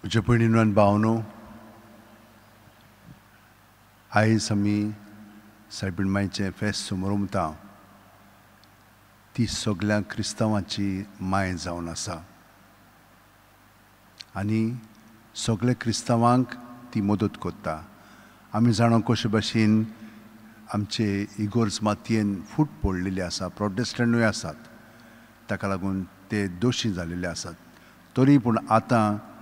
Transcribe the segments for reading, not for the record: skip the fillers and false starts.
म्हज्या भयणीनो आनी भावनो, आयज आमी सायबीण मायचें फेस्त समरमता. ती सगळ्या क्रिस्तांवांची माय जावन आसा आनी सगळ्या क्रिस्तांवांक ती मदत करता. आमी जाणा कशे भाशेन आमचे इगोर्ज मातयेन फूट पडलेली आसा, प्रोटेस्टंटूय आसात, ताका लागून ते दोशी जालेले आसात. तरी पूण आतां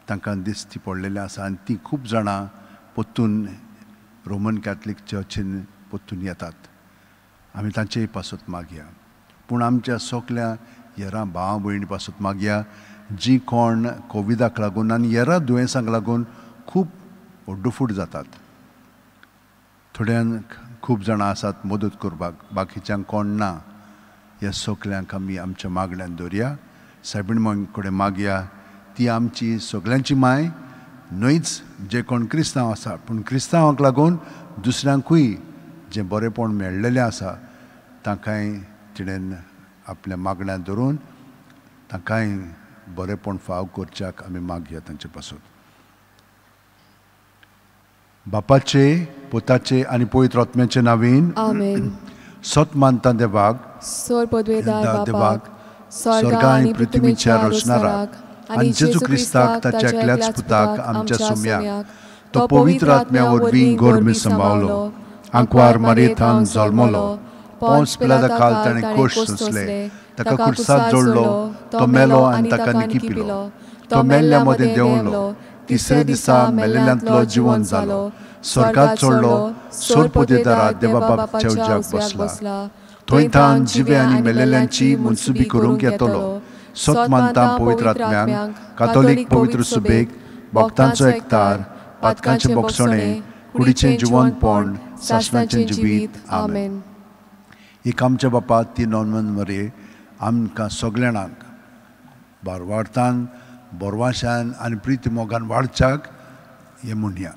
तांकां दिश्टी पडलेलें आसा आनी ती खूब जाणां परतून रोमन कॅथलीक चर्चीन परतून येतात. आमी तांचेय पासत मागया, पूण आमच्या सगल्या हेरां भाव भयणी पासत मागया जी कोण कोविडाक लागून आनी हेरां दुयेंसांक लागून खूब ओड्डफूट जातात. थोड्यांक खूब जाणां आसात मदत करपाक, बाकीच्यांक कोण ना. ह्या सगल्यांक आमी आमच्या मागण्यान दवरया, सायबीण माय कडेन मागया. ती आमची सगल्यांची माय न्हयच, जे कोण क्रिस्तांव आसा, पूण क्रिस्तांवांक लागून दुसऱ्यांकूय जें बरेंपण मेळ्ळेलें आसा तांकांय तिणेन आपल्या मागण्यान धरून तांकांय बरेंपण फाव करच्याक आमी मागया तांचे पासून. बापाचे, पुताचे आनी पवित्र आत्म्याचे नांवान आमेन. सत मानता देवाक, देवाक, स्वर्ग आनी पृथ्वीच्या रचणाराक आनी जेजू क्रिस्ताक ताच्या एकल्याच पुताक आमच्या सुम्याक, तो पवित्र आत्म्या वरवीं गर्भी सांबाळलो, आंकवार मारयेथावन जल्मलो, पोंस पिलाता काल ताणें कोश सोंसले, ताका खुर्साक जोडलो, तो मेलो आनी ताका निकिपिलो, तो मेल्ल्या मदें देंवलो, तिसरे दिसा मेल्ल्यांतलो जिवन जालो, स्वर्गात चडलो, सोरपोदेदारा देवा बापाच्या उज्याक बसला, थंय थावन जिवे आनी मेल्ल्यांची मनसुबी करूंक येतलो. सत मानता पवित्र आत्म्यांक, कातोलीक पवित्र सुबेक, भक्तांचो एकतार, पातकांचें बोगसणें, कुडीचें जिवनपण, सासणाचें जिवीत. आमेन. एक आमच्या बापा ती नॉर्मन मरे आमकां सगळ्यांक बारवार्थान, बोरवाशान आनी प्रिती मोगान वाडच्याक हें म्हणया.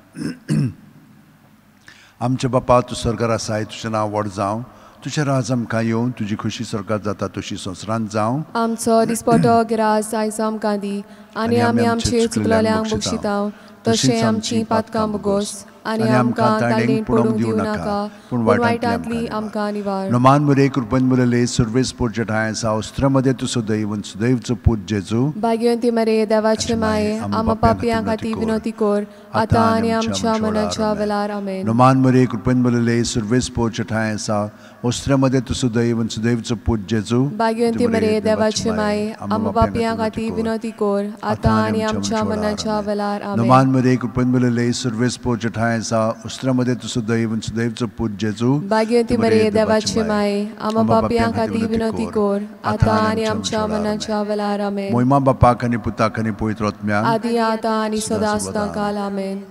आमच्या बापा, तूं स्वर्गार आसाय, तुजें नांव व्हड जावं, तुजें राज आमकां येवं, तुजी खुशी स्वर्गात जाता तशी संवसारांत जावं. आमचो दिसपटो ग्रास आयज आमकां दी आनी आमी आमचे चुकलेल्यांक बक्षितांव, तशें आमची पातकां बोगोस आनी आमकां ताणें पडूंक दिवं नाका, पूण वायटांतली आमकां निवार. नमान मुरे कृपेन मुरले सर्वेस पोरचे ठांय आसा, ऑस्ट्रामध्ये तूं सदैव सुदैवचो पूत जेजू. भाग्यवंती मरे देवाचे माये, आमा पापयां खातीर विनवती कर, आतां आनी आमच्या मनाच्या वेळार. आमेन. नमान मुरे कृपेन मुरले सर्वेस पोरचे ठांय आसा, ऑस्ट्रामध्ये तूं सदैव सुदैवचो पूत जेजू. भाग्यवंती मरे देवाचे माये, आमा पापयां खातीर विनवती कर, आतां आनी आमच्या मनाच्या वेळार. आमेन. नमान मुरे कृपेन मुरले सर्वेस पोरचे ठांय आसा, ऑस्ट्रामध्ये तूं सदैव सुदैवचो पूत जेजू. भाग्यवंती मरे देवाचे माये, आमा पापयां खातीर विनवती कर, आतां आनी आमच्या मनाच्या वेळार. आमेन. मोहिमा बापाक आनी पुताक आनी पवित्र आत्म्याक, आदी आतां आनी सदां सदां काल. आमेन.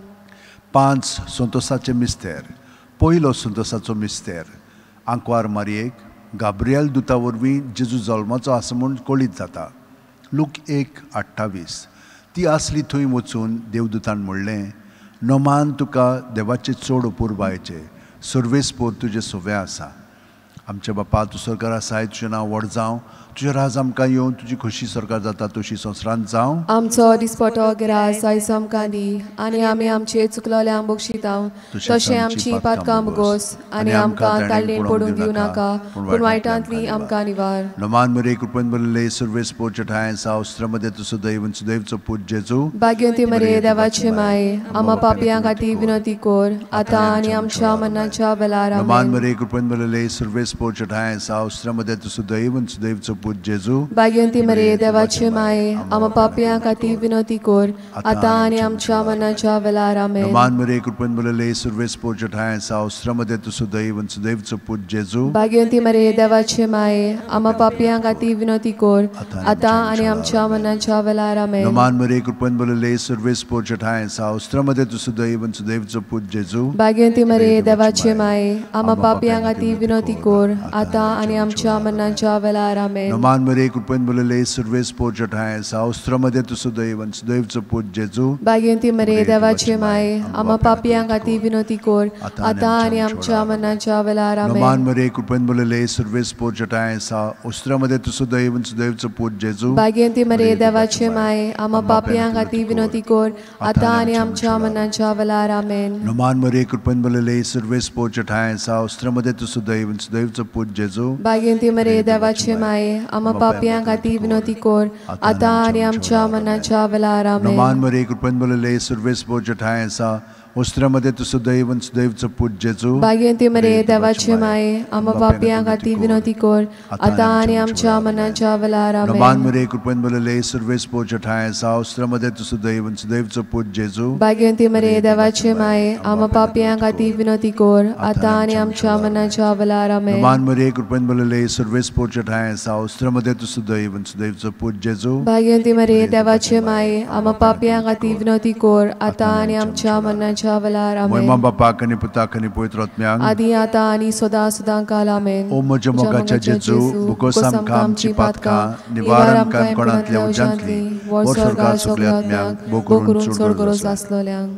5 संतोसाचे मिस्तेर. पयलो संतोसाचो मिस्तेर, आंकवार मारयेक गाब्रियल दुता वरवीं जेजू जल्माचो आसा म्हूण कळीत जाता. लूक 1:28. ती आसली थंय वचून देवदूतान म्हणलें, नमान तुका देवाचे चड अपुरबायेचे, सर्वेस्पोर तुजें सोवें आसा. आमच्या बापा, तूं स्वर्गार आसाय, तुजें नांव व्हड जावं, तुजें राज आमकां येवं, तुजी खोशी स्वर्गार जाता तशी संवसारांत जावं. आमचो दिसपटो ग्रास आयज आमकां दी आनी आमी आमचे चुकलेल्यांक बक्षितांव, तशें आमची पातकां बोगोस आनी आमकां ताळेन पडूंक दिवं नाका, पूण वायटांतली आमकां निवार. नमान मरे कृपेन भरिल्ले सर्वेस्पोरचे ठांय आसा, ऑस्ट्रामध्ये तूं सदैव सुदैवचो पूत जेजू. भाग्यवंती मरे देवाचे माये, आमा पापयां खातीर विनवती कर, आतां आनी आमच्या मनाच्या वेळार. नमान आमेन. मरे कृपेन भरिल्ले सर्वेस्पोरचे ठांय आसा, ऑस्ट्रामध्ये तूं सदैव सुदैवचो पूत जेजू. भाग्यवंती मरे देवाचे माये, आमा पापयां खातीर विनवती कर, आतां आनी आमच्या मनाच्या वेळार. आमेन. नमान मरे कृपेन भरिल्ले सर्वेस्पोरचे ठांय आसा, ऑस्ट्रामध्ये तूं सदैव सुदैवचो पूत जेजू. भाग्यवंती मरे देवाचे माये, आमा पापयां खातीर विनवती कर, आतां आनी आमच्या मनाच्या वेळार. आमेन. नमान मरे कृपेन भरिल्ले सर्वेस्पोरचे ठांय आसा, ऑस्ट्रामध्ये तूं सदैव सुदैवचो पूत जेजू. भाग्यवंती मरे देवाचे माये, आमा पापयां खातीर विनवती कर, कोर आतां आनी आमच्या मरणाच्या वेळार. आमेन. नमान मरिये, कृपेन भरलेले, सुर्वेस पोरच्या ठांय आसा. उस्त्रामध्ये तूं सुदैव आनी सुदैवचो पूत जेजू. भाग्यवंती मरिये, देवाची माये, आम्हा पापयां खातीर विनवती कोर आतां आनी आमच्या मरणाच्या वेळार. नमान आमेन. मरिये, कृपेन भरलेले, सुर्वेस पोरच्या ठांय आसा. उस्त्रामध्ये तूं सुदैव आनी सुदैवचो पूत जेजू. भाग्यवंती मरिये, देवाची माये, आम्हा पापयां खातीर विनवती कोर आतां आनी आमच्या मरणाच्या वेळार. आमेन. नमान मरिये, कृपेन भरलेले, सुर्वेस पोरच्या ठांय आसा. उस्त्रामध्ये तूं सुदैव आनी सुदैवचो पूत जेजू. भाग्यवंती मरिये, देवाची माये, आम्हा पापयां खातीर विनवती कोर आतां आनी आमच्या मरणाच्या वेळार. आमेन. नमान मरिये, कृपेन भरलेले, सुर्वेस पोरच्या ठांय आसा. उस्त्रामध्ये तूं सुदैव आनी सुदैवचो पूत जेजू. भाग्यवंती मरिये, देवाची माये, आम्हा पापयां खातीर विनवती कोर आतां आनी आमच्या मरणाच्या वेळार. नमान आमेन. मरिये, कृपेन भरलेले, सुर्वेस पोरच्या ठांय आसा. उस्त्रामध्ये तूं सुदैव आनी सुदैवचो पूत जेजू. भाग्यवंती मरिये, देवाची माये, आम्हा पापयां खातीर विनवती कोर आतां आनी आमच्या मरणाच्या वेळार. आमेन. नमान मरिये, कृपेन भरलेले, सुर्वेस पोरच्या ठांय आसा. उस्त्रामध्ये तूं सुदैव आनी सुदैवचो पूत जेजू. भाग्यवंती मरिये, देवाची माये, आम्हा पापयां खातीर विनवती कोर आतां आनी आमच्या मरणाच्या वेळार. महिमा आमेन. बापाक आनी पुताक आनी पवित्र आत्म्याक. आदी आतां आनी सदां सदां काल. आमेन. ओ म्हज्या मोगाच्या जेजू, बुकोस आमकां आमची पातकां, निवार आमकां कोणांतल्या उज्यांतली, वर स्वर्गार सगल्या आत्म्यांक, भोव करून चड गरज आसलोल्यांक.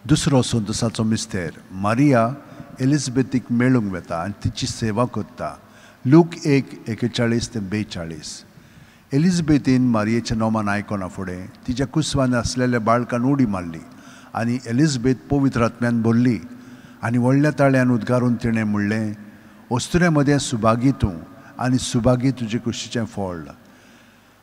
दुसरो संतोसाचो मिस्तेर, मारिया एलिझाबेथीक मेळूंक वता आनी तिची सेवा करता. लूक 1:41 ते 42. एलिझाबेथीन मारियेच्या नोमान आयकना फुडें तिच्या कुसवान आसलेल्या बाळकान उडी मारली आनी एलिझाबेथ पवित्र आत्म्यान भरली आनी व्हडल्या ताळ्यान उद्गारून तिणें म्हणलें, अस्तुऱ्यां मदें सुभागी तूं आनी सुभागी तुजे कुशीचें फळ.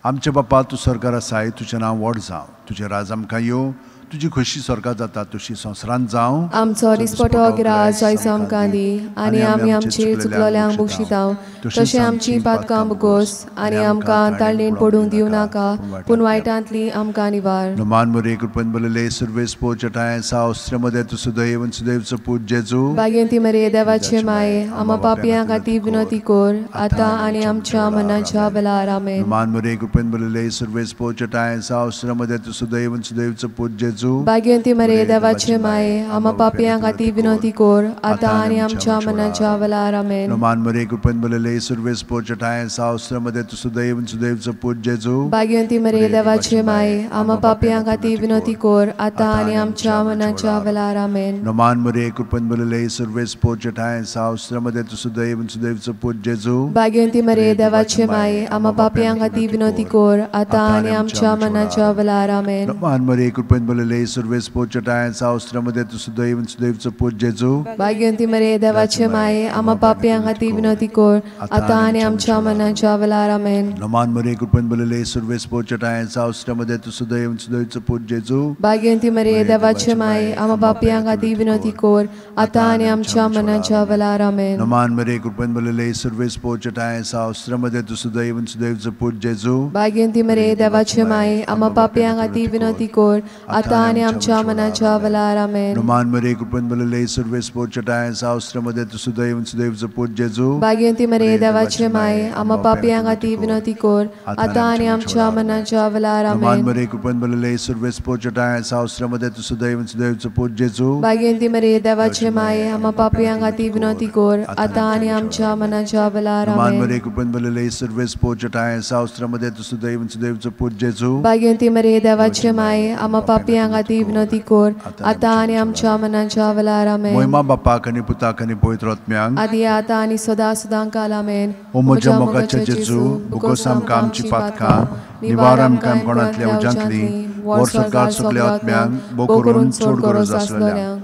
आमच्या बापा, तूं स्वर्गार आसाय, तुजें नांव व्हड जावं, तुजें राज आमकां येवं, तुजी खोशी स्वर्गार जाता तशी संवसारांत जावं. आमचो दिसपटो गिरास आयज आमकां दी आनी आमी आमचे चुकलोल्यांक बक्षितांव तशें आमची पातकां बुगोस आनी आमकां ताळणेन पडूंक दिवं नाका, पूण वायटांतली आमकां निवार. नमान मरिये, कृपेन भरलेले, सुर्वेस पोरच्या ठांय आसा. उस्त्रेमध्ये तूं सुदैव आनी सुदैवचो पूत जेजू. भाग्यवंती मरिये, देवाचे माये, आम्हा पापयां खातीर विनवती कोर आतां आनी आमच्या मरणाच्या वेळार. आमेन. नमान मरिये, कृपेन भरलेले, सुर्वेस पोरच्या ठांय आसा. उस्त्रेमध्ये तूं सुदैव आनी सुदैवचो पूत जेजू. भाग्यवंती मरिये, देवाचे माये, आम्हा पापयां खातीर विनवती कोर आतां आनी आमच्या मरणाच्या वेळार. आमेन. नमान मरिये, कृपेन भरलेले, सुर्वेस पोरच्या ठांय आसा. उस्त्रेमध्ये तूं सुदैव आनी सुदैवचो पूत जेजू. भाग्यवंती मरिये, देवाचे माये, आम्हा पापयां खातीर विनवती कोर आतां आनी आमच्या मरणाच्या वेळार. आमेन. नमान मरिये, कृपेन भरलेले, सुर्वेस पोरच्या ठांय आसा. उस्त्रेमध्ये तूं सुदैव आनी सुदैवचो पूत जेजू. भाग्यवंती मरिये, देवाचे माये, आम्हा पापयां खातीर विनवती कोर आतां आनी आमच्या मरणाच्या वेळार. आमेन. नमान मरिये, कृपेन भरलेले, सुर्वेस पोरच्या ठांय आसा. उस्त्रेमध्ये तूं सुदैव आनी सुदैवचो पूत जेजू. भाग्यवंती मरिये, देवाचे माये, आम्हा पापयां खातीर विनवती कोर आतां आनी आमच्या मरणाच्या वेळार. आमेन. नमान मरिये, कृपेन भरलेले, सुर्वेस पोरच्या ठांय आसा. उस्त्रेमध्ये तूं सुदैव आनी सुदैवचो पूत जेजू. भाग्यवंती मरिये, देवाचे माये, आम्हा पापयां खातीर विनवती कोर आतां आनी आमच्या मरणाच्या वेळार. आमेन. नमान मरिये, कृपेन भरलेले, सुर्वेस पोरच्या ठांय आसा. उस्त्रेमध्ये तूं सुदैव आनी सुदैवचो पूत जेजू. भाग्यवंती मरिये, देवाचे माये, आम्हा पापयां खातीर विनवती कोर आतां आनी आमच्या मरणाच्या वेळार. आमेन. नमान मरिये, कृपेन भरलेले, सुर्वेस पोरच्या ठांय आसा. उस्त्रेमध्ये तूं सुदैव आनी सुदैवचो पूत जेजू. भाग्यवंती मरिये, देवाचे माये, आम्हा पापयां खातीर विनवती कोर आतां आनी आमच्या मरणाच्या वेळार. नमान आमेन. मरिये, कृपेन भरलेले, सुर्वेस पोरच्या ठांय आसा. उस्त्रेमध्ये तूं सुदैव आनी सुदैवचो पूत जेजू. भाग्यवंती मरिये, देवाचे माये, आम्हा पापयां खातीर विनवती कोर आतां आनी आमच्या मरणाच्या वेळार. नमान आमेन. मरिये, कृपेन भरलेले, सुर्वेस पोरच्या ठांय आसा. उस्त्रेमध्ये तूं सुदैव आनी सुदैवचो पूत जेजू. भाग्यवंती मरिये, देवाचे माये, आम्हा पापयां खातीर विनवती कोर आतां आनी आमच्या मरणाच्या वेळार. आमेन. महिमा बापाक आनी पुताक आनी पवित्र आत्म्याक. आदी आतां आनी सदां सदां काल. आमेन. ओ म्हज्या मोगाच्या जेजू, बुकोस आमकां आमची पातकां, निवार आमकां कोणांतल्या उज्यांतली, वर स्वर्गार सगल्या आत्म्यांक, भोव करून चड गरज आसलेल्यांक.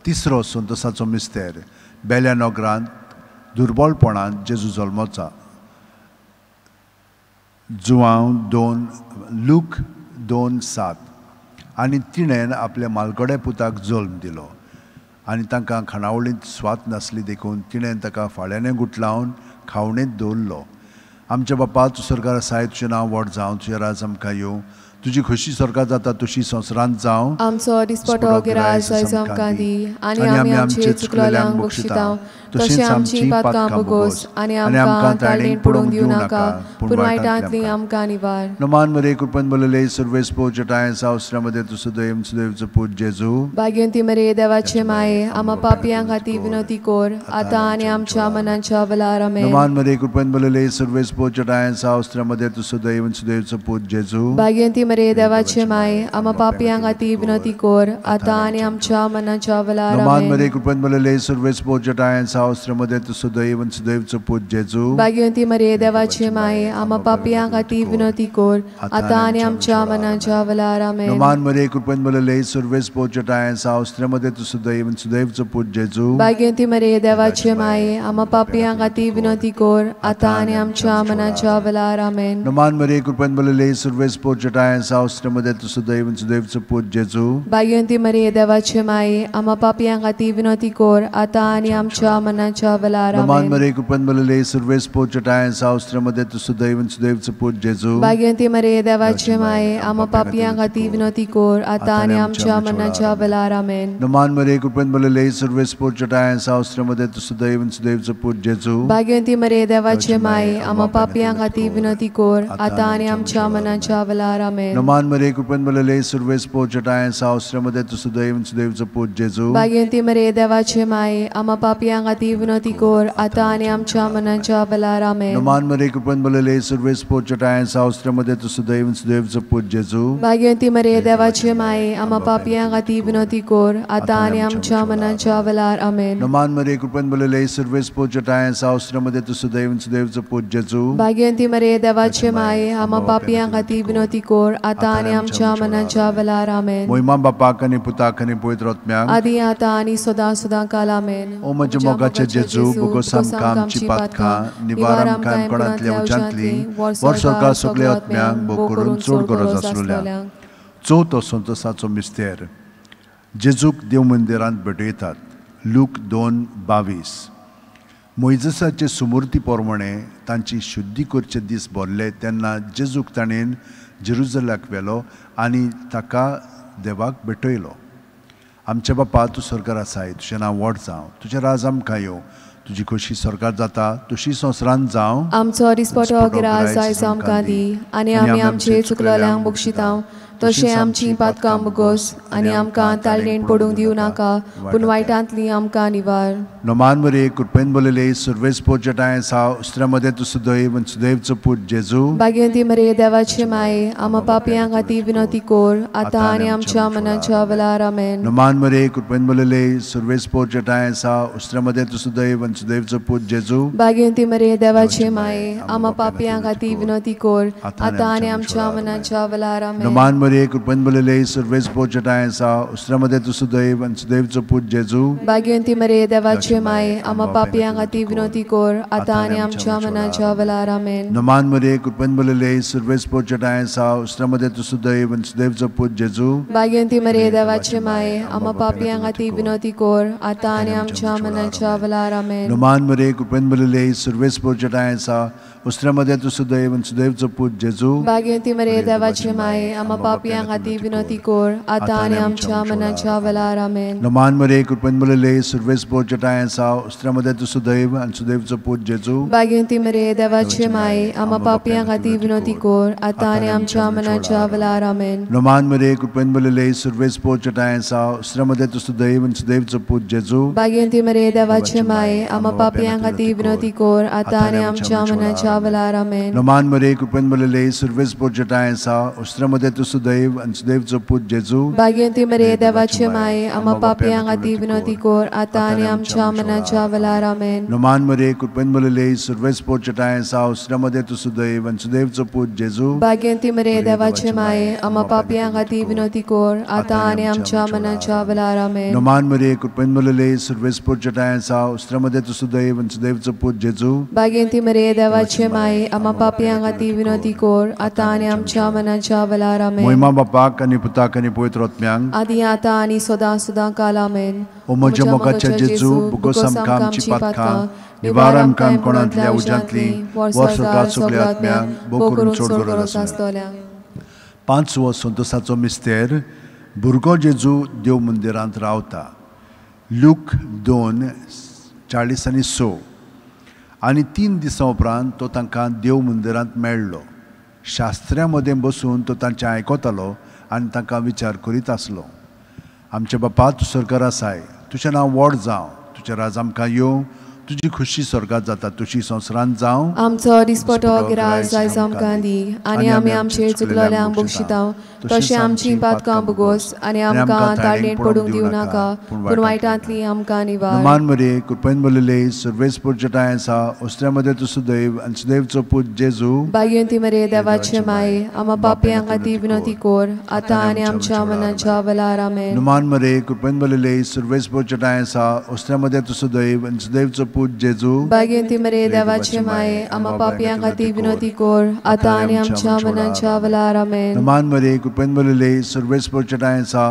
तिसरो संतोसाचो मिस्तेर, बेल्या नगरांत दुर्बलपणांत जेजू जल्मोचा. जुवांव 2, लूक 2:7. आनी तिणें आपल्या मालगड्या पुताक जल्म दिलो आनी तांकां खाणावळींत स्वाद नासली देखून तिणें ताका फाळ्याने गुटलावन खावणेंत दवरलो. आमच्या बापा, तूं स्वर्गार आसाय, तुजें नांव व्हड जावं, तुजें राज आमकां येवं, तुजी खोशी स्वर्गात जाता तशी संवसारांत जावं। आमचो दिसपटो गिरास आयज आमकां दी आनी आमी आमचे चुकलेल्यांक बक्षिता तशें आमची पातकां भोगोस आनी आमकां ताळेन पडूंक दिवं नाका पूण वायटांतली आमकां निवार। नमान मरे कृपेन भरलेले सर्वेस पोजटाय सावस्रामध्ये तूं सदैव सुदैवचो पूत जेजू। भाग्यवंती मरे देवाचे माये आमा पापयां खातीर विनवती कर आतां आनी आमच्या मनाच्या वेळार आमेन। नमान मरे कृपेन भरलेले सर्वेस पोजटाय सावस्रामध्ये तूं सदैव सुदैवचो पूत जेजू। भाग्यवंती मरे देवाचे माये आमा पापयां खातीर विनवती कर आतां आनी आमच्या मनाच्या वेळार आमेन। नमान मरे कृपेन भरलेले सर्वेस पोजटाय सावस्रामध्ये तूं सदैव सुदैवचो पूत जेजू। भाग्यवंती मरे देवाचे माये आमा पापयां खातीर विनवती कर आतां आनी आमच्या मनाच्या वेळार आमेन। नमान मरे कृपेन भरलेले सर्वेस पोजटाय सावस्रामध्ये तूं सदैव सुदैवचो पूत जेजू। भाग्यवंती मरे देवाचे माये आमा पापयां खातीर विनवती कर आतां आनी आमच्या मनाच्या वेळार आमेन। नमान मरे कृपेन भरलेले सर्वेस पोजटाय सावस्रामध्ये तूं सदैव सुदैवचो पूत जेजू। भाग्यवंती मरे देवाचे माये आमा पापयां खातीर विनवती कर आतां आनी आमच्या मनाच्या वेळार आमेन। नमान मरे कृपेन भरलेले सर्वेस पोजटाय सावस्रामध्ये तूं सदैव सुदैवचो पूत जेजू। भाग्यवंती मरे देवाचे माये आमा पापयां खातीर विनवती कर आतां आनी आमच्या मनाच्या वेळार आमेन। नमान मरे कृपेन भरलेले सर्वेस पोजटाय सावस्रामध्ये तूं सदैव सुदैवचो पूत जेजू। भाग्यवंती मरे देवाचे माये आमा पापयां खातीर विनवती कर आतां आनी आमच्या मनाच्या वेळार आमेन। नमान मरे कृपेन भरलेले सर्वेस पोजटाय सावस्रामध्ये तूं सदैव सुदैवचो पूत जेजू। भाग्यवंती मरे देवाचे माये आमा पापयां खातीर विनवती कर आतां आनी आमच्या मनाच्या वेळार आमेन। नमान मरे कृपेन भरलेले सर्वेस पोजटाय सावस्रामध्ये तूं सदैव सुदैवचो पूत जेजू। भाग्यवंती मरे देवाचे माये आमा पापयां खातीर विनवती कर आतां आनी आमच्या मनाच्या वेळार आमेन। नमान मरे कृपेन भरलेले सर्वेस पोजटाय सावस्रामध्ये तूं सदैव सुदैवचो पूत जेजू। भाग्यवंती मरे देवाचे माये आमा पापयां खातीर विनवती कर आतां आनी आमच्या मनाच्या वेळार आमेन। मोहिमा बापाक आनी पुताक आनी पवित्र आत्म्याक आदी आतां आनी सदां सदां काल आमेन। ओ म्हज्या मोगाचे जेजू बोगोस आमकां आमची पातकां निवार आमकां कोणांतल्या उज्यांतली वर्सभर सगल्या आत्म्यांक भोग करून चड गरज आसलेल्या। चवथो संतोसाचो मिस्तेर जेजूक देव मंदिरांत भेटयतात। लूक 2:22। मोयजसाचे सुमुर्ती प्रमाणे तांची शुद्धी करचे दीस भरले तेन्ना जेजूक ताणें जेरुजलाक व्हेलो आनी ताका देवाक भेटयलो। आमच्या बापा तूं स्वर्गार आसाय, तुजें नांव व्हड जावं, तुजें राज आमकां येवं, तुजी खोशी स्वर्गार जाता तशी संवसारांत जावं। आमचो दिसपटो गिरास आयज आमकां दी आनी आमी आमचे चुकलेल्यांक बक्षिता तशें आमची पातकां भोगोस आनी आमकां ताळेण पडूंक दिवं नाका पूण वायटांतली आमकां निवार। नमान मरे कृपेन भरलेले सर्वेस पोजटाय सावस्रामध्ये तूं सदैव सुदैवचो पूत जेजू। भाग्यवंती मरे देवाचे माये आमा पापयां खातीर विनवती कर आतां आनी आमच्या मनाच्या वेळार आमेन। नमान मरे कृपेन भरलेले सर्वेस पोजटाय सावस्रामध्ये तूं सदैव सुदैवचो पूत जेजू। भाग्यवंती मरे देवाचे माये आमा पापयां खातीर विनवती कर आतां आनी आमच्या मनाच्या वेळार आमेन। नमान मरे कृपेन भरलेले सर्वेस पोजटाय सावस्रामध्ये तूं सदैव सुदैवचो पूत जेजू। भाग्यवंती मरे देवाचे माये आमा पापयां खातीर विनवती कर आतां आनी आमच्या मनाच्या वेळार आमेन। नमान मरे कृपेन भरलेले सर्वेस पोजटाय सावस्रामध्ये तूं सदैव सुदैवचो पूत जेजू। भाग्यवंती मरे देवाचे माये आमा पापयां खातीर विनवती कर आतां आनी आमच्या मनाच्या वेळार आमेन। नमान मरे कृपेन भरलेले सर्वेस पोजटाय सावस्रामध्ये तूं सदैव सुदैवचो पूत जेजू। भाग्यवंती मरे देवाचे माये आमा पापयां खातीर विनवती कर आतां आनी आमच्या मनाच्या वेळार आमेन। नमान मरे कृपेन भरलेले सर्वेस पोजटाय सावस्रामध्ये तूं सदैव सुदैवचो पूत जेजू। भाग्यवंती मरे देवाचे माये आमा पापयां खातीर विनवती कर आतां आनी आमच्या मनाच्या वेळार आमेन। नमान मरे कृपेन भरलेले सर्वेस पोजटाय सावस्रामध्ये तूं सदैव सुदैवचो पूत जेजू। भाग्यवंती मरे देवाचे माये आमा पापयां खातीर विनवती कर आतां आनी आमच्या मनाच्या वेळार आमेन। नमान मरे कृपेन भरलेले सर्वेस पोजटाय सावस्रामध्ये तूं सदैव सुदैवचो पूत जेजू। भाग्यवंती मरे देवाचे माये आमा पापयां खातीर विनवती कर आतां आनी आमच्या मनाच्या वेळार आमेन। नमान मरे कृपेन भरलेले सर्वेस पोजटाय सावस्रामध्ये तूं सदैव सुदैवचो पूत जेजू। भाग्यवंती मरे देवाचे माये आमा पापयां खातीर विनवती कर आतां आनी आमच्या मनाच्या वेळार आमेन। नमान मरे कृपेन भरलेले सर्वेस पोजटाय सावस्रामध्ये तूं सदैव सुदैवचो पूत जेजू। भाग्यवंती मरे देवाचे माये आमा पापयां खातीर विनवती कर आतां आनी आमच्या मनाच्या वेळार आमेन। मोहिमा बापाक आनी पुताक आनी पवित्र आत्म्याक आदी आतां आनी सदां सदां काल आमेन। ओ म्हज्या मोगाच्या जेजू बोगोस आमकां आमची पातकां निवार आमकां कोणांतल्या उज्यांतली वर्सभर सगल्या आत्म्यांक भोग करून चड गरज आसतल्या। पांचवो संतोसाचो मिस्तेर, भुरगो जेजू देव मंदिरांत रावता। लूक 2:46। आनी 3 दिसां उपरांत तो तांकां देव मंदिरांत मेळ्ळो। शास्त्र्यां मदें बसून तो तांचें आयकतालो आनी तांकां विचार करीत आसलो। आमचे बापा, तूं सरकार आसाय, तुजें नांव व्हड जावं, तुजें राज आमकां येवं, तुजी खुशी स्वर्गात जाता तशी संवसारांत जावं। आमचो दिसपटो ग्रास आयज आमकां दी आनी आमी आमचे चुकलेल्यांक बक्षिता तशें आमची पातकां भोगोस आनी आमकां ताळेंत पडूंक दिवं नाका, पूण वायटांतली आमकां निवार। मान मरे कृपेन भरलेले सर्वेस पुरजटाय आसा, ओस्त्र्या मदें तूं सुदैव आनी सुदैवचो पूत जेजू। भाग्यवंती मरे देवाचे माये, आमा पापयां खातीर विनवती कोर आतां आनी आमच्या मनाच्या वेळार। आमेन। मान मरे कृपेन भरलेले सर्वेस पुरजटाय आसा, ओस्त्र्या मदें तूं सुदैव आनी सुदैवचो पूत जेजू। भाग्यवंती मरे देवाचे माये, आमा पापयां खातीर विनवती कोर आतां आनी आमच्या मनाच्या वेळार। आमेन। मान मरे कृपेन भरलेले सर्वेस पुरजटाय आसा,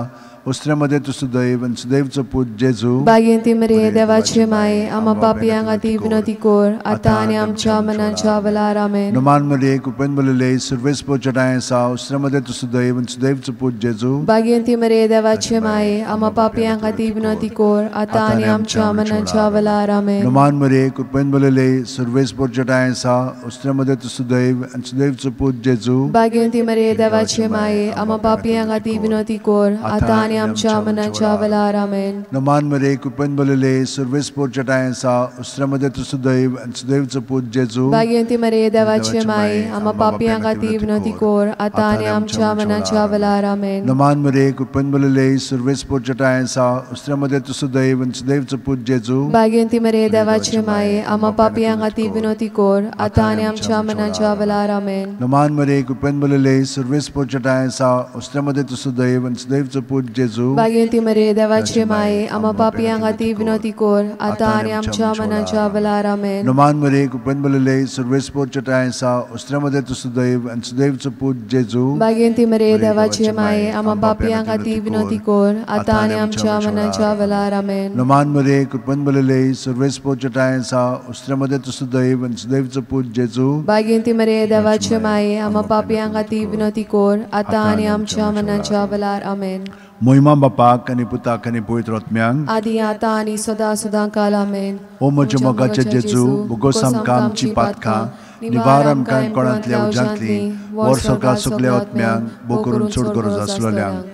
ओस्त्र्या मदें तूं सुदैव आनी सुदैवचो पूत जेजू। भाग्यवंती मरे देवाचे माये, आमा पापयां खातीर विनवती कोर आतां आनी आमच्या मनाच्या वेळार। आमेन। मान मरे कृपेन भरलेले सर्वेस पुरजटाय आसा, ओस्त्र्या मदें तूं सुदैव आनी सुदैवचो पूत जेजू। भाग्यवंती मरे देवाचे माये, आमा पापयां खातीर विनवती कोर आतां आनी आमच्या मनाच्या वेळार। आमेन। मान मरे कृपेन भरलेले सर्वेस पुरजटाय आसा, ओस्त्र्या मदें तूं सुदैव आनी सुदैवचो पूत जेजू। भाग्यवंती मरे देवाचे माये, आमा पापयां खातीर विनवती कोर आतां आनी आमच्या मनाच्या वेळार। आमेन। मान मरे कृपेन भरलेले सर्वेस पुरजटाय आसा, ओस्त्र्या मदें तूं सुदैव आनी सुदैवचो पूत जेजू। भाग्यवंती मरे देवाचे माये, आमा पापयां खातीर विनवती कोर आतां आनी आमच्या मनाच्या वेळार। आमेन। मान मरे कृपेन भरलेले सर्वेस पुरजटाय आसा, ओस्त्र्या मदें तूं सुदैव आनी सुदैवचो पूत जेजू। भाग्यवंती मरे देवाचे माये, आमा पापयां खातीर विनवती कोर आतां आनी आमच्या मनाच्या वेळार। आमेन। मान मरे कृपेन भरलेले सर्वेस पुरजटाय आसा, ओस्त्र्या मदें तूं सुदैव आनी सुदैवचो पूत जेजू। भाग्यवंती मरे देवाचे माये, आमा पापयां खातीर विनवती कोर आतां आनी आमच्या मनाच्या वेळार। आमेन। मान मरे कृपेन भरलेले सर्वेस पुरजटाय आसा, ओस्त्र्या मदें तूं सुदैव आनी सुदैवचो पूत जेजू। भाग्यवंती मरे देवाचे माये, आमा पापयां खातीर विनवती कोर आतां आनी आमच्या मनाच्या वेळार। आमेन। मान मरे कृपेन भरलेले सर्वेस पुरजटाय आसा, ओस्त्र्या मदें तूं सुदैव आनी सुदैवचो पूत जेजू। भाग्यवंती मरे देवाचे माये, आमा पापयां खातीर विनवती कोर आतां आनी आमच्या मनाच्या वेळार। आमेन। मोहिमा बापाक आनी पुताक आनी पवित्र आत्म्यांक आदी आतां आनी सदां सदां काल। आमेन। ओ म्हज्या मोगाचे जेजू, भोगोस आमकां आमची पातकां, निवार आमकां कोणांतल्या उज्यांतली, वर सगळ्या सगल्या आत्म्यांक भो करून चड गरज आसलेल्यांक।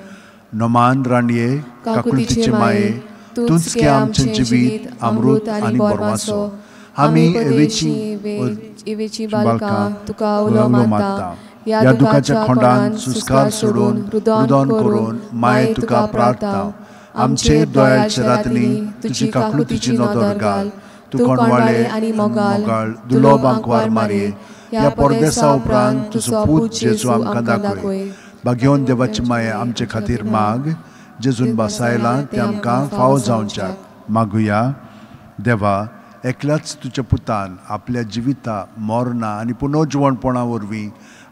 नमान राणये, काकुळतीचे माये, तूंच के आमचें जिवीत अमृत आनी बोरवासो। आमी एवेची बालकां तुका उलो मारता, ह्या दुखाच्या खोंडान सुस्कार सोडून रुदन करून माये तुका प्रार्थना। आमचे दोळ्याच्या रातनी तुजी काकुळतीची नदर घाल, तूं कोणवाळे आनी मोगाळ दुर्लभ आंकवार मारये, ह्या परदेसा उपरांत तुजो पूत जेजू आमकां दाखय। भाग्यवंत देवाची माये आमचे खातीर माग, जेजून बसायला तें आमकां फावो जावच्याक मागुया। देवा, एकल्याच तुज्या पुतान आपल्या जिविता मरणां आनी पुनर्जिवणपणा वरवीं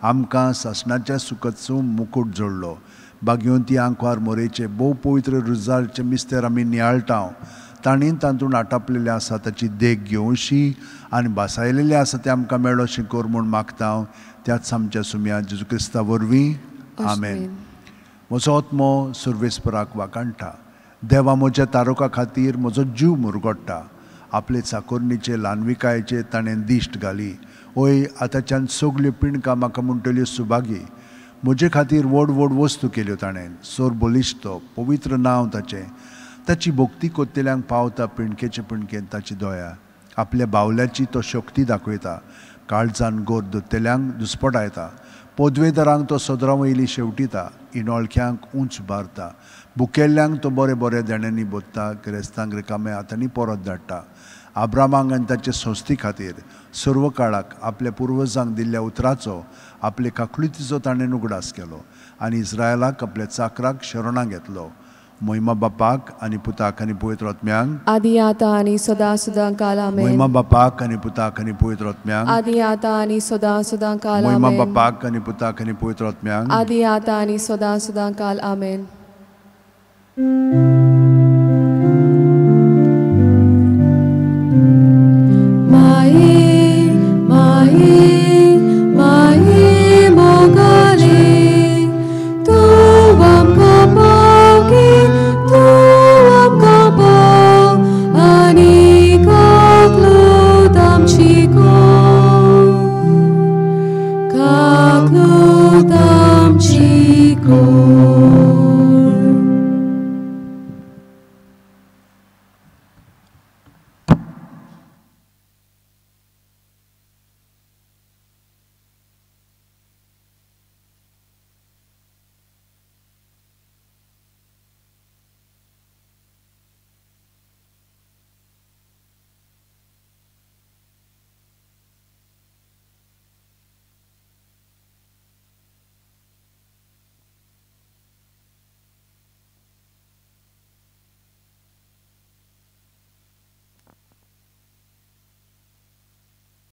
आमकां सासणाच्या सुखचो मुकूट जोडलो। भाग्यवंती आंकवार मोरेचे भोव पवित्र रुजारचे मिस्तेर आमी नियाळटा, तांणी तातूंत आटापलेलें आसा ताची देख घेवशी आनी भासायलेलें आसा तें आमकां मेळोशें कर म्हूण मागता, त्याच आमच्या सुम्या जेजू क्रिस्ता वरवीं। आमेन। म्हजो आत्मो सर्वेस्पराक वाकाणटा, देवा म्हज्या तारोका खातीर म्हजो जीव मुरगोडटा। आपले चाकोरणीचे ल्हानविकायेचे ताणें दिश्ट घाली, ओय आतांच्यान सगल्यो पिणकां म्हाका म्हणटल्यो सुभागी। म्हजे खातीर व्हड व्हड वस्तू केल्यो ताणें, सोर बलिश्ट पवित्र नांव ताचें। ताची भक्ती कोत्तेल्यांक पावता पिणकेचे पिणकेन ताची दया। आपल्या बावल्याची तो शक्ती दाखयता, काळजान गोर दोत्तेल्यांक दुस्पटायता। पदवेदारांक तो सदरां वयली शेवटिता, इनोळख्यांक उंच उबारता। भुकेल्ल्यांक तो बरे बरे देण्यांनी बोत्ता, गिरेस्तांक रिकाम्या हातांनी परत धाडटा। आब्रामांक आनी ताचे संस्थे खातीर सर्व काळाक आपल्या पुर्वजांक दिल्ल्या उतराचो आपले काकुळतीचो ताणें उगडास केलो आनी इस्रायलाक आपल्या चाकराक शरणां घेतलो। मोहिमा बापाक आनी पुताक आनी पवित्र आत्म्यांक आदी आतां आनी सदां सदां काल। आमेन। मोहिमा बापाक आनी पुताक आनी पवित्र आत्म्यांक आदी आतां आनी सदां सदां काल। आमेन। मोहिमा बापाक आनी पुताक आनी पवित्र आत्म्यांक आदी आतां आनी सदां सदां काल। आमेन।